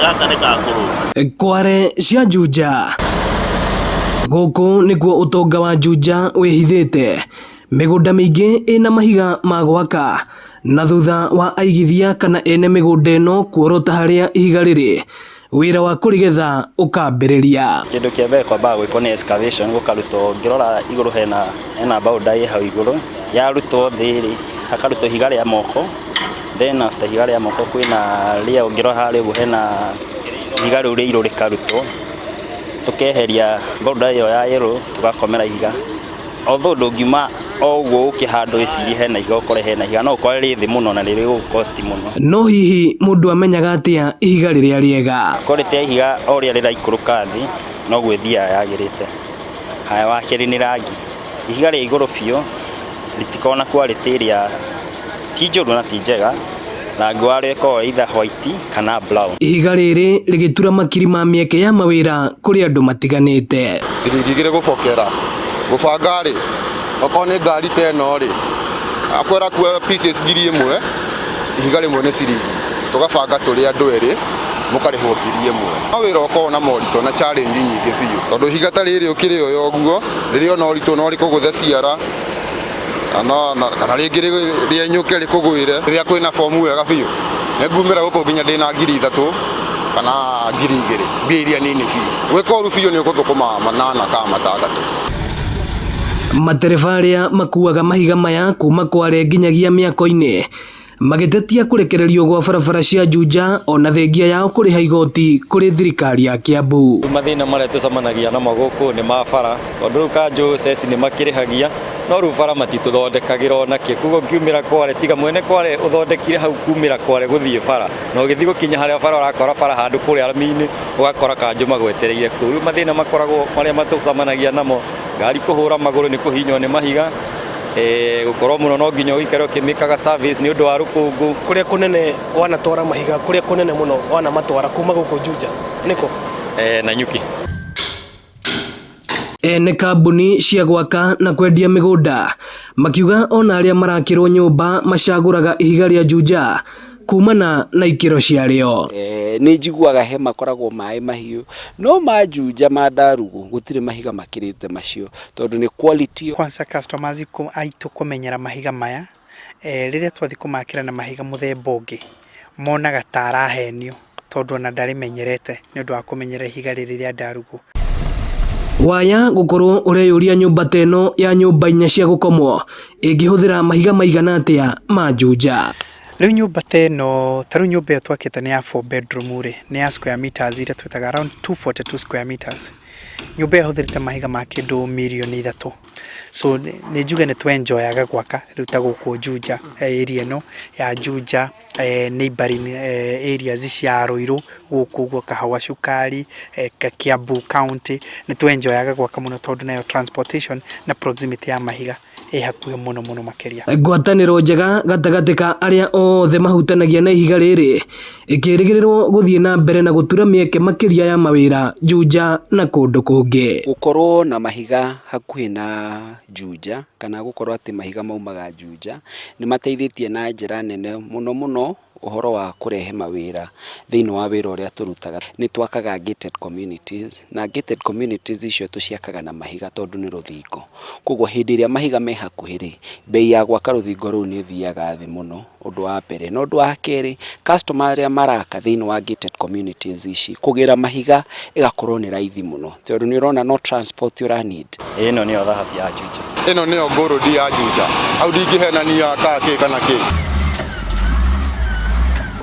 Gaka nĩ gakũrũ. Kware cia Juja. Gũkũ nĩkuo ũtonga wa Juja wĩhithĩte. Mĩgũnda mĩingĩ ĩna mahiga ma gwaka na thutha wa aigithia kana ene mĩgũnda ĩno kuorota harĩa ihiga rĩrĩ, wĩra wa kũrĩgetha ũkambĩrĩria. Kĩndũ kĩa mbere kwambaga gwĩkwo nĩ excavation, gũkarutwo. Ngĩrora igũrũ hena boulder ĩ hau igũrũ, yarutwo thĩ rĩ, hakarutwo ihiga rĩa moko. Then after ihiga rĩa moko kwĩna rĩa, ũngĩrora harĩa ũguo hena ihiga rĩu rĩirũ rĩkarutwo, tũkeheria boulder ĩyo ya yellow, tũgakomera ihiga. Although ndũngiuma o ũguo ũke handũ wĩcirie hena ihiga ũkore hena ihiga, no ũkore rĩ thĩ mũno na nĩ rĩgũgũ-cost mũno. No hihi mũndũ amenyaga atĩa ihiga rĩrĩa rĩega? Quality ya ihiga o ũrĩa rĩraikũrũka thĩ noguo ĩthiaga yagĩrĩte. Haya, wa kerĩ nĩ rangi. Ihiga rĩa igũrũ biũ rĩtikoragwo na quality ĩrĩa ti njũru na ti njega, rangi warĩo ĩkoragwo either white kana brown. Ihiga rĩrĩ rĩgĩtura makiri ma mĩeke ya mawĩra kũrĩ andũ matiganĩte. Ciringi 2 gũbokera gũbanga rĩ, okorwo nĩ ngari ta ĩno rĩ, akwĩra kuoya pieces 1000, ihiga rĩmwe nĩ ciringi, tũgabanga tũrĩ andũ erĩ, mũkarĩhwo 1000. No wĩra ũkoragwo na moritũ na challenge nyingĩ biũ, tondũ ihiga ta rĩrĩ ũkĩrĩoya ũguo rĩrĩ ona ũritũ no rĩkũgũthe ciara kana rĩngĩ rĩenyũke rĩkũgwĩre. Rĩrĩa kwĩna bomu wega biũ, nĩ ngumĩra gũkũ nginya ndĩna 3000 kana 2000, mbia iria nini biũ. Gwĩka ũru biũ nĩ ũgũthũkũma 8 kana 6. Matereba arĩa makuaga mahiga maya kuma Kware nginyagia mĩako-inĩ magĩtetia kũrekererio gwa barabara cia Juja ona thengia yao kũrĩha igoti kũrĩ thirikari ya Kiambu. Mathĩna marĩa tũcemanagia namo gũkũ nĩ ma bara, tondũ rĩu kanjũ ceci nĩ makĩrĩhagia, no rĩu bara matitũthondekagĩra ona kĩ. Koguo ngiumĩra Kware, tiga mwene Kware ũthondekire hau kumĩra Kware gũthiĩ bara, na ũgĩthiĩ gũkinya harĩa bara ũrakora bara handũ kũrĩa rami-inĩ, ũgakora kanjũ magwetereire kũu. Rĩu mathĩna makoragwo marĩa matũcemanagia namo, ngari kũhũra magũrũ nĩ kũhihinywo nĩ mahiga, gũkorwo mũno no nginya ũikare ũkĩmĩkaga service nĩ ũndũ wa rũkũngũ. Kũrĩa kũnene wanatwara mahiga, kũrĩa kũnene mũno wanamatwara kuma gũkũ Juja nĩkũ? Nanyuki. Ene kambuni cia gwaka na kwendia mĩgũnda makiuga ona arĩa marakĩrwo nyũmba macagũraga ihiga rĩa Juja kumana na ikĩro ciarĩo. Nĩ njiguaga he makoragwo maĩ mahiũ, no ma Juja ma Ndarugu gũtirĩ mahiga makĩrĩte macio, tondũ nĩ quality. Kwanza customers aitũ kũmenyera mahiga maya, rĩrĩa twathiĩ kũmakĩra na mahiga mũthemba ũngĩ, monaga ta arahenio, tondũ ona ndarĩmenyerete nĩ ũndũ wa kũmenyera ihiga rĩrĩ rĩa Ndarugu. Waya gũkorwo ũreyũria nyũmba ta ĩno ya nyũmba 4 cia gũkomwo ĩngĩhũthĩra mahiga maigana atĩa ma Juja. Rĩu nyũmba ta ĩno, ta rĩu nyũmba ĩyo twakĩte nĩ ya 4 bedroom rĩ, nĩ ya square meters iria twĩtaga around 242 square meters. Nyũmba ĩyo ĩhũthĩrĩte mahiga ma kĩndũ mirioni 3. So nĩ njuge nĩ twenjoyaga gwaka rĩu ta gũkũ Juja, area ĩno ya Juja, neighboring areas cia Ruiru gũkũ ũguo, Kahawa Cukari, Kiambu County, nĩ twenjoyaga gwaka mũno tondũ nayo transportation na proximity ya mahiga ĩ hakuhĩ mũno mũno makĩria. Ngwatanĩro njega gatagatĩ ka arĩa othe mahutanagia na ihiga rĩrĩ ĩkĩrĩgĩrĩrwo gũthiĩ na mbere na gũtura mĩeke makĩria ya mawĩra Juja na kũndũ kũngĩ. Gũkorwo na mahiga hakuhĩ na Juja kana gũkorwo atĩ mahiga maumaga Juja nĩ mateithĩtie na njĩra nene mũno mũno ũhoro wa kũrehe mawĩra thĩinĩ wa wĩra ũrĩa tũrutaga. Nĩ twakaga gated communities, na gated communities icio tũciakaga na mahiga tondũ nĩ rũthingo. Koguo hĩndĩ ĩrĩa mahiga me hakuhĩ rĩ, bei ya gwaka rũthingo rũu nĩ ĩthiaga thĩ mũno, ũndũ wa mbere. Na ũndũ wa kerĩ, customer arĩa maraka thĩinĩ wa gated communities ici, kũgĩra mahiga ĩgakorwo nĩ raithi mũno, tondũ nĩ ũrona no transport ũra need. Ĩno nĩyo thahabu ya Juja. Ĩno nĩyo gold ya Juja. Hau ndingĩhenania ka kĩ kana kĩ.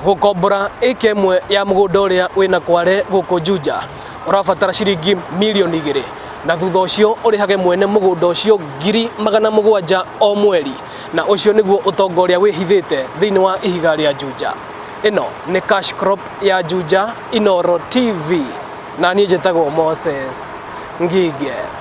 Gũkombora ĩka ĩmwe ya mũgũnda ũrĩa wĩna Kware gũkũ Juja ũrabatara ciringi mirioni 2, na thutha ũcio ũrĩhage mwene mũgũnda ũcio 700,000 o mweri, na ũcio nĩguo ũtonga ũrĩa wĩhithĩte thĩinĩ wa ihiga rĩa Juja. Ĩno nĩ cash crop ya Juja, Inooro TV, na niĩ njĩtagwo Moses Ngige.